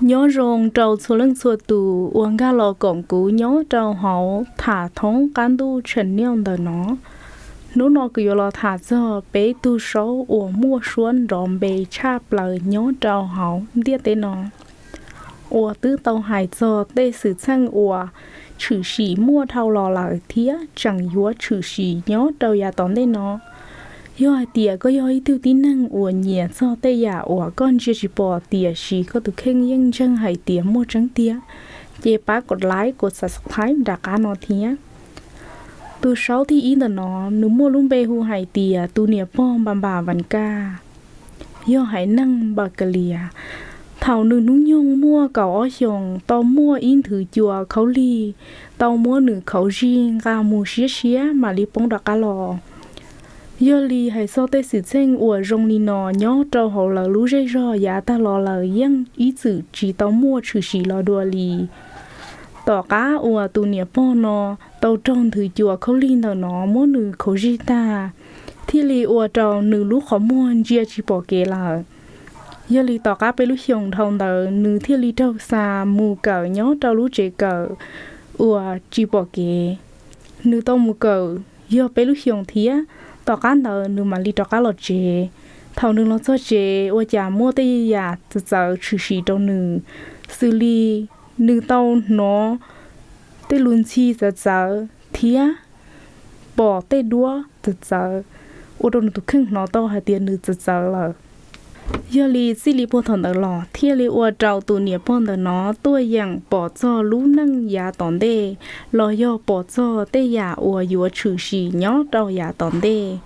Nyob zoo rau txhua leej txhua tus uas nkag los koom kuv nyob rau hauv tham thoob qab ntuj channel ntawm no. Hnub no kuv yuav los tham txog peb tug saub uas muaj suab nrov npe tshaj plaws nyob rau hauv ntiaj teb no, uas twb tau hais txog tej xwm txheej uas tshwm sim muaj dhau los lawm thiab tseem yuav tshwm sim nyob rau yav tom ntej no. Yog hais tias koj yog ib tug tib neeg uas nyiam txog tej yam uas koj ntsia tsis pom tiam sis koj tus kheej yeej ntseeg hais tias muaj tseeb tiag, ces pab kom like, kom subscribe nram qab no thiab. Tus saub thib ib ntawm no, nws muaj lub npe hu hais tias tus niam pog Npa Npa Vas Kaj, yog haiv neeg Npas Kas Lias. Thaum nws hnub nyoog muaj kaum ob xyoos, tau muaj ib nthwv cua khaub lig tau muab nws khauv zig nqa mus siab siab mam li poob rov qab los. Yog li hais txog tej xwm txheej uas zoo li no nyob rau hauv lawv lub zej zog yav tag los lawm yeej ib txwm tsis tau muaj tshwm sim los dua li. Tom qab uas tus niam pog no tau raug nthwv cua khaub lig ntawm no muab nws khauv zig tag, thiaj li ua rau nws lub qhov muag ntsia tsis pom kev lawm. Yog li tom qab peb lub xyoos dhau ntawd nws thiaj li raug xa mus kawm nyob rau lub tsev kawm uas tsis pom kev. Nws tau mus kawm yog peb lub xyoos thiab, tom qab ntawd nws mam li rov qab los tsev. Thaum nws los txog tsev ua cas muaj tej yam txawv txawv tshwm sim rau nws, xws li nws tau hnov tej lus ntxhi txawv txawv thiab pom tej duab txawv txawv, ua rau nws tus kheej hnov tau hais tias nws txawv txawv lawm. Yog li txij li puag thaum ntawd los thiaj li ua rau tus niam pog ntawm no tuaj yeem pom txog lub neej yav tom ntej los yog pom txog tej yam uas yuav tshwm sim nyob rau yav tom ntej.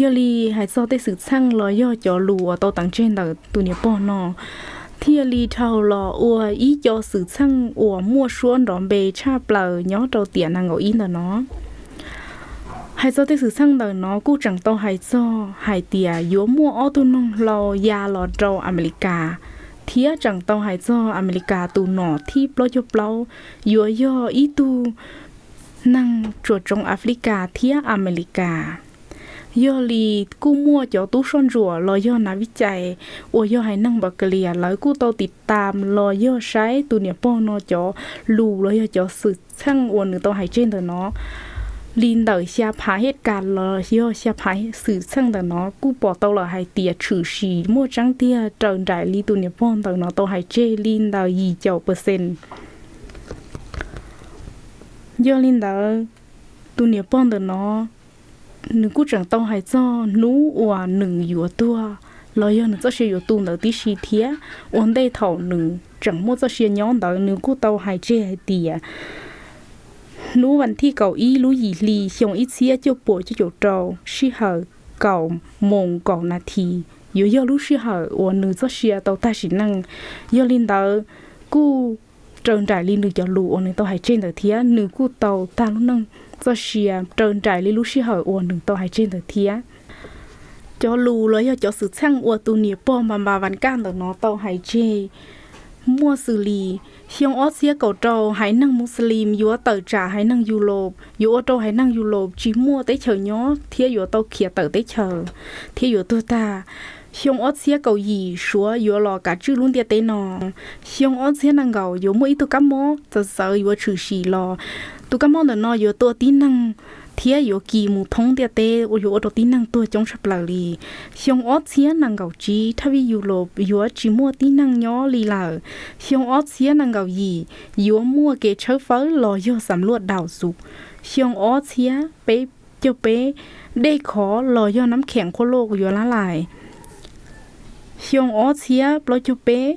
Yog li hais txog tej xwm txheej los yog cov lus uas tau teev tseg ntawm tus niam pog no, thiaj li dhau los ua ib co xwm txheej uas muaj suab nrov npe tshaj plaws nyob rau tiam nees nkaum ib ntawm no. Hais txog tej xwm txheej ntawm no kuj tseem tau hais txog hais tias yuav muaj ob tug noog hlau ya los rau Amelikas, thiab tseem tau hais txog Amelikas tus nom thib plaub caug plaub yuav yog ib tug neeg tsuas tsoom Afrikas thiab Amelikas. Yog li kuj muaj cov tub soj ntsuam los yog nav vij cais uas yog haiv neeg Npas Kas Lias lawv kuj tau tiv tam los yog saib tus niam pog no cov lus los yog cov xwm txheej uas nws tau hais tseg ntawm no. Li ntawm xya phav hej kas los yog xya phav xwm txheej ntawm no kuj pom tau lawm hais tias tshwm sim muaj tseeb tiag raws nraim li tus niam pog ntawm no tau hais tseg li ntawm yim caum percent. Yog li ntawd, tus niam pog ntawm no nws kuj tseem tau hais txog hnub uas nws yuav tuag los yog nws txoj sia yuav tu ntawd tib si thiab. Ua ntej thaum nws tseem muaj txoj sia nyob ntawd nws kuj tau hais tseg hais tias hnub vas thij kaum ib lub yim hli xyoo ib txhiab cuaj puas cuaj caum rau sij hawm kaum moos kaum nas this yuav yog lub sij hawm uas nws txoj sia tau tag sim neej. Yog li ntawd, kuj raws nraim li nws cov lus uas nws tau hais tseg ntawd thiab nws kuj tau tag lub neej txoj sia raws nraim li lub sij hawm uas nws tau hais tseg ntawd thiab. Cov lus los yog cov xwm txheej uas tus niam pog Npas Npas Vas Kaj ntawm no tau hais tseg muaj xws li xyoo ob txhiab kaum rau haiv neeg Muslim yuav tawm tsam haiv neeg Yus Los, yuav ua rau haiv neeg Yus Los tsis muaj teb chaws nyob thiab yuav tau khiav tawm teb chaws thiab yuav tuag tag. Xyoo ob txhiab kaum yim Suav yuav los kav tswj lub ntiaj teb no. Xyoo ob txhiab nees nkaum yuav muaj ib tug kab mob txawv txawv yuav tshwm sim los. Tus kab mob ntawm no yuav tua tib neeg thiab yuav kis mus thoob ntiaj teb, yuav ua rau tib neeg tuag coob tshaj plaws li. Xyoo ob txhiab nees nkaum tsib thaj vij Yus Los yuav tsis muaj tib neeg nyob li lawm. Xyoo ob txhiab nees nkaum yim yuav muaj kev tshawb fawb los yog xam luaj daus xus. Xyoo ob txhiab peb caug peb, dej khov los yog nab kheem qhuab loj yuav lab lais. Xyoo ob txhiab plaub caug peb,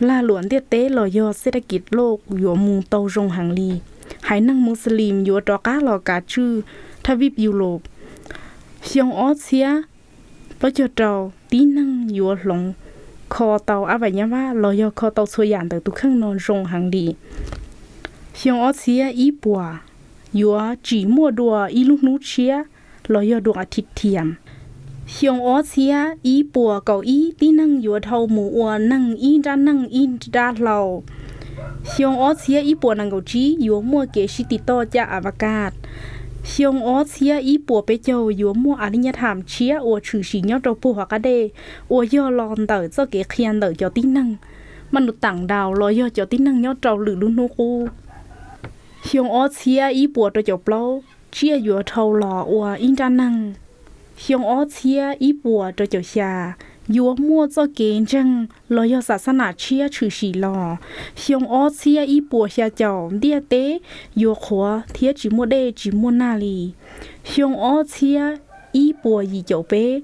lag luam ntiaj teb los yog xej daj kim loj yuav mus tau zoo heev li. Haiv neeg Muslim yuav rov qab los kav tswj thaj vij Yus Los. Xyoo ob txhiab plaub caug rau, tib neeg yuav hloov kho tau ab vais nyab vaj los yog kho tau txhua yam ntawm tus kheej no zoo heev li. Xyoo ob txhiab ib puas, yuav tsim muaj dua ib lub hnub tshiab los yog dua a thiv thiam. Xyoo ob txhiab ib puas kaum ib, tib neeg yuav dhau mus ua neeg ib nrab neej ib nrab hlau. Xyoo ob txhiab ib puas nees nkaum tsib yuav muaj kev sib tiv toj caj a va kaj. Xyoo ob txhiab ib puas peb caug yuav muaj a li nyab tham tshiab uas tshwm sim nyob rau puag hauv qab dej, uas yog los ntawm txoj kev qhia ntawm cov tib neeg. mab nus taam daus los yog cov tib neeg nyob rau lwm lub hnub qub. Xyoo ob txhiab ib puas rau caum plaub, tsiaj yuav dhau los ua ib nrab neeg. Xyoo ob txhiab ib puas rau caum xya, yuav muaj txoj kev ntseeg los yog xab nam tshiab tshwm sim los. Xyoo ob txhiab ib puas xya caum, ntiaj teb yuav qhuav thiab tsis muaj dej tsis muaj nag li. Xyoo ob txhiab ib puas yim caum peb,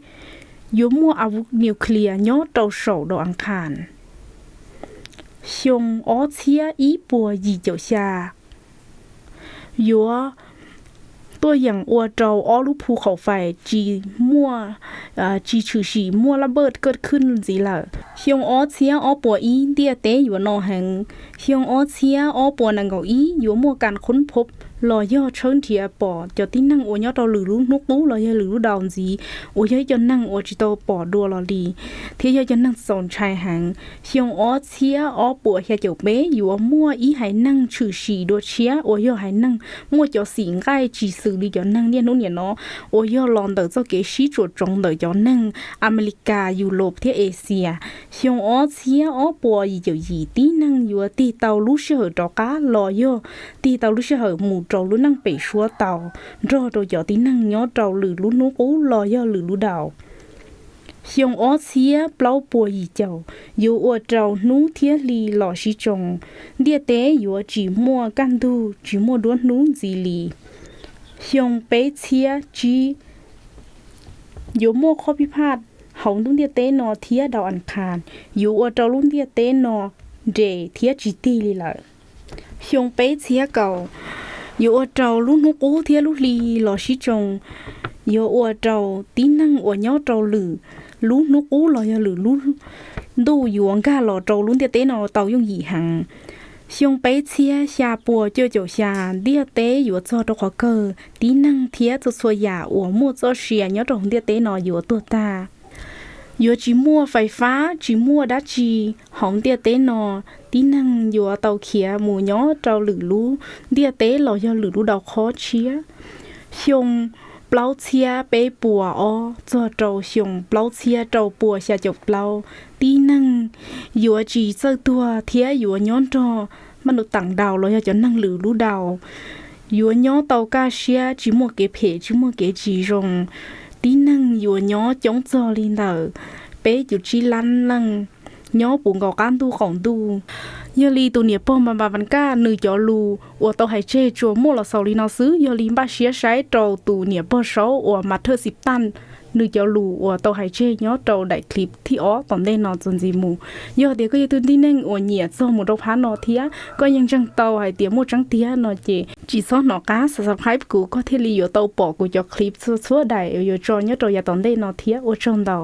yuav muaj a vuv niu clias nyob rau saum dau a qhas. Xyoo ob txhiab ib puas yim caum xya, yuav tuaj yeem ua rau ob lub phu khaum fais tsis muaj, tsis tshwm sim muaj lab npawj kaj khwj ntxiv lawm. Xyoo ob txhiab ob puas ib, ntiaj teb yuav no heev. Xyoo ob txhiab ob puas nees nkaum ib, yuav muaj kas qhub phob los yog tshawb nrhiav pom cov tib neeg uas nyob rau lwm lub hnub qub los yog lwm lub daus ntxiv, uas yog ib co neeg uas tsis tau pom dua los li, thiab yog cov neeg txaus ntshai heev. Xyoo ob txhiab ob puas xya caum peb, yuav muaj ib haiv neeg tshwm sim dua tshiab uas yog haiv neeg muaj cov xim nqaij tsis xws li cov neeg niaj hnub nim no, uas yog los ntawm txoj kev sib tsuam tsoov ntawm cov neeg Amelikas, Yulop thiab Exias. Xyoo ob txhiab ob puas yim caum yim, tib neeg yuav tig tau lub sij hawm rov qab los yog tig tau lub sij hawm mus rau lub neej pem suab tau, nrog rau cov tib neeg nyob rau lwm lub hnub qub los yog lwm lub daus. Xyoo ob txhiab plaub puas yim caum, yuav ua rau hnub thiab hli los sib tsoo, ntiaj teb yuav tsis muaj kaj ntug tsis muaj duab hnub ntxiv li. Xyoo peb txhiab tsib, yuav muaj qhov pib phaj hauv ntuj ntiaj teb no thiab dau a qhas, yuav ua rau lub ntiaj teb no nres thiab tsis tig li lawm. Xyoo peb txhiab kaum, yuav ua rau lub hnub qub thiab lub hli los sib tsoo, yuav ua rau tib neeg uas nyob rau lwm lub hnub qub los yog lwm lub ntuj yuav nkag los rau lub ntiaj teb no tau yooj yim heev. Xyoo peb txhiab xya puas cuaj caum xya, ntiaj teb yuav txog rau qhov kawg, tib neeg thiab txhua txhua yam uas muaj txoj sia nyob rau hauv ntiaj teb no yuav tuag tag. Yuav tsis muaj fais fab, tsis muaj dab tsi hauv ntiaj teb no, tib neeg yuav tau khiav mus nyob rau lwm lub ntiaj teb los yog lwm lub daus qhov tshiab. Xyoo plaub txhiab peb puas ob txog rau xyoo plaub txhiab rau puas xya caum plaub, tib neeg yuav tsis txawj tuag thiab yuav nyob nrog mab nus taam daus los yog cov neeg lwm lub daus, yuav nyob tau kaj siab tsis muaj kev phem tsis muaj kev tsis zoo. Tib neeg yuav nyob coob txog li ntawm peb cuv tsib lab leej nyob puv nkaus qab ntuj qaum ntuj. Yog li tus niam pog Npas Npas Vas Kaj nws cov lus uas tau hais tseg tsuas muaj los xaus li no xwb, yog li npaj siab saib rau tus niam pog saub uas Mas Thawj Xim Taj nws cov lus uas tau hais tseg nyob rau daim clip thib ob tom ntej no txuas ntxiv mus. Yog tias koj yog tus tib neeg uas nyiam txog mus rau phab no thiab koj yeej ntseeg tau hais tias muaj tseeb tiag no ces tsis txhob hnov qab subscribe kuv, koj thiaj li yuav tau pom kuv cov clip txhua txhua daim uas yuav tso nyob rau yav tom ntej no thiab. Ua tsaug ntau.